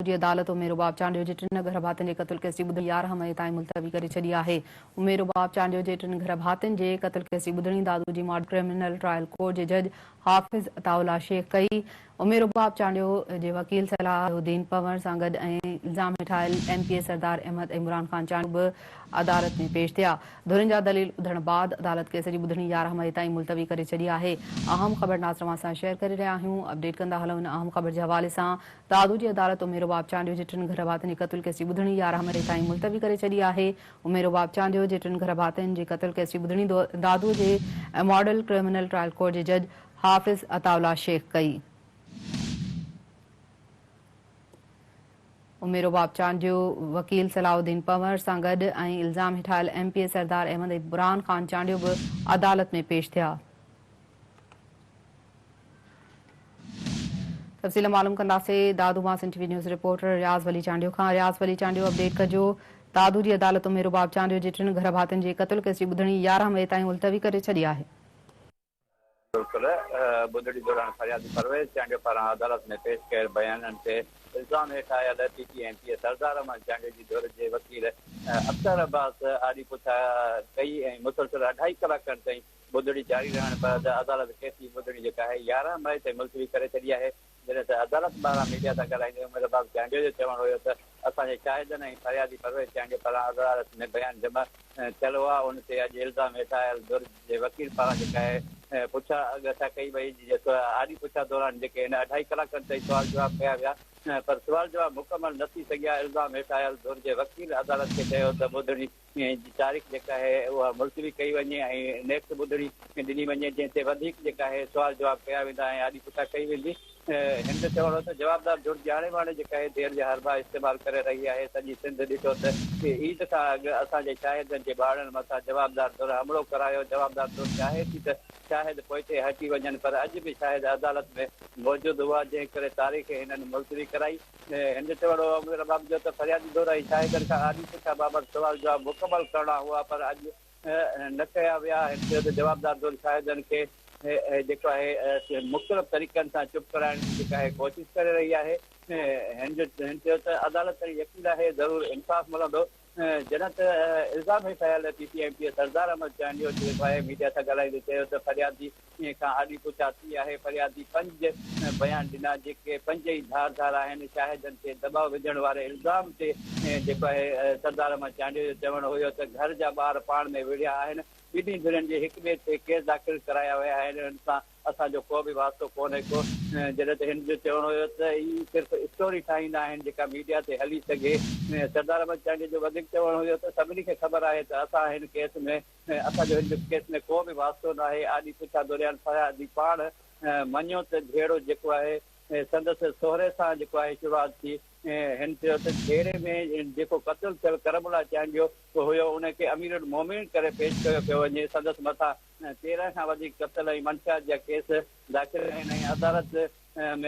جي عدالت عمير رباب چانڊيو جي ٽن گهر ڀاتين جي قتل ڪيس جي ٻڌڻي 11 مئي تائين ملتوي ڪري ڇڏي آهي. عمير رباب چانڊيو جي ٽن گهر ڀاتين جي قتل ڪيس جي ٻڌڻي دادو جي ماڊل ڪرمنل ٽرائل ڪورٽ جي جج حافظ عطاء الله شيخ ڪئي. عمير رباب چانڊيو جي وڪيل صلاح الدين پنور سان گڏ ۽ الزام هيٺ آيل M P A Sardar Ahmed ۽ Imran Khan Chandio به عدالت ۾ پيش ٿيا. ڌرين جا دليل ٻڌڻ بعد عدالت ڪيس جي ٻڌڻي 11 مئي تائين ملتوي ڪري ڇڏي آهي. اهم خبر ناز اوهان سان شيئر ڪري رهيا آهيون. اپڊيٽ ڪندا هلون ان اهم خبر جي حوالي سان دادو جي عدالت عمير رباب چانڊيو جي ٽن گهر ڀاتين جي قتل ڪيس جي ٻڌڻي 11 مئي تائين ملتوي ڪري ڇڏي آهي. عمير رباب چانڊيو جي ٽن گهر ڀاتين جي قتل ڪيس جي ٻڌڻي دادو جي ماڊل ڪرمنل ٽرائل ڪورٽ جي جج حافظ عطاء الله شيخ ڪئي. عمير رباب چانڊيو، وڪيل صلاح الدين پنور سان گڏ ۽ الزام هيٺ آيل M P A Sardar Ahmed ۽ Burhan Khan Chandio به عدالت ۾ پيش ٿيا. تفصيل معلوم ڪنداسين دادو مان Sindh T V news reporter Riaz Wali Chandio کان. رياض ولي چانڊيو اپڊيٽ ڪجو، دادو جي عدالت عمير رباب چانڊيو جي ٽن گهر ڀاتين جي قتل ڪيس جي ٻڌڻي 11 مئي تائين ملتوي ڪري ڇڏي آهي. بلڪل ٻڌڻي دوران فريادي پرويز چانڊيو پاران عدالت ۾ پيش ڪيل بيانن تي الزام هيٺ آيل P P M P A Sardar Ahmed Chandio جي ڌر جي وڪيل اختر عباس آڏي پڇا ڪئي ۽ مسلسل اڍائي ڪلاڪن تائين ٻڌڻي جاري رهڻ بعد عدالت ڪيس جي ٻڌڻي جيڪا آهي 11 مئي تائين ملتوي ڪري ڇڏي آهي. جڏهن ته عدالت ٻاهران ميڊيا سان ڳالهائيندي عمر عباس چانڊيو جو چوڻ هيو ته اسان جي شاهدن ۽ فريادي پرويز چانڊيو پاران عدالت ۾ بيان جمع ٿيل هئا ان تي اڄ الزام هيٺ آيل ڌر جي وڪيل پاران جيڪا آهي پڇا ڳڇا ڪئي وئي آڏي پڇا دوران جيڪي هن اڍائي ڪلاڪن تائين سوال جواب ڪيا ويا پر سوال جواب مڪمل نه ٿي سگهيا الزام هيٺ آيل ڌر جي وڪيل عدالت کي چيو ته ٻڌڻي جي تاريخ جيڪا آهي اها ملتوي ڪئي وڃي ۽ نيڪسٽ ٻڌڻي ڏني وڃي جنهن تي وڌيڪ جيڪا آهي سوال جواب ڪيا ويندا ۽ آڏي پڇا ڪئي ويندي. هن جو چوڻ هو ته جوابدار ڌر ڄاڻي واڻي جيڪا آهي دير جا حربا استعمال ڪري رهي آهي سڄي سنڌ ڏٺو ته عيد کان اڳ اسان جي شاهدن جي ٻارڙن مٿان جوابدار ڌر حملو ڪرايو جوابدار ڌر چاهي ٿي ته شاهد پوئتي هٽي وڃن پر اڄ به شاهد عدالت ۾ موجود هئا جنهن ڪري تاريخ هنن ملتوي ڪرائي. هن جو چوڻ هو عمر رباب جو ته فريادي ڌر ۽ شاهدن کان آڏي پڇا بابت سوال جواب مڪمل ڪرڻا هئا پر اڄ نه ڪيا ويا. هن چيو ته جوابدار ڌر شاهدن کي جيڪو آهي مختلف طريقن سان چپ ڪرائڻ جي جيڪا آهي ڪوشش ڪري رهي آهي. هن چيو ته عدالت تائين يقين آهي ضرور انصاف ملندو. جڏهن ته الزام هيٺ آيل P P M P A Sardar Ahmed Chandio جيڪو آهي ميڊيا سان ڳالهائيندي چيو ته فريادي کان آڏي پڇا ٿي آهي، فريادي پنج بيان ڏنا جيڪي پنج ئي ڌار ڌار آهن، شاهدن تي دٻاء وجهڻ واري الزام تي جيڪو آهي سردار احمد چانڊيو جو چوڻ هيو ته گهر جا ٻار پاڻ ۾ وڙهيا آهن، ٻنهي ڌرين جي هڪ ٻئي تي ڪيس داخل ڪرايا ويا آهن، ان سان اسان جو ڪو به واسطو ڪونهي ڪو. جڏهن ته هن جو چوڻ هيو ته هي صرف اسٽوري ٺاهيندا آهن جيڪا ميڊيا تي هلي سگهي. سردار احمد چانڊيي جو وڌيڪ چوڻ هيو ته سڀني کي خبر آهي ته اسان هن ڪيس ۾ اسان جو هن ڪيس ۾ ڪو به واسطو ناهي. آڏي پڇا دوريان فريادي پاڻ مڃيو ته جهيڙو جيڪو آهي سندس سهري سان جيڪو آهي شروعات ٿي. هن چيو ته جهيڙي ۾ جيڪو قتل ٿيل ڪرم الله چانڊيو هيو ان کي امير المومنين ڪري پيش ڪيو پيو وڃي سندس مٿان 13 کان وڌيڪ قتل ۽ منشيات جا ڪيس داخل آهن ۽ عدالت ۾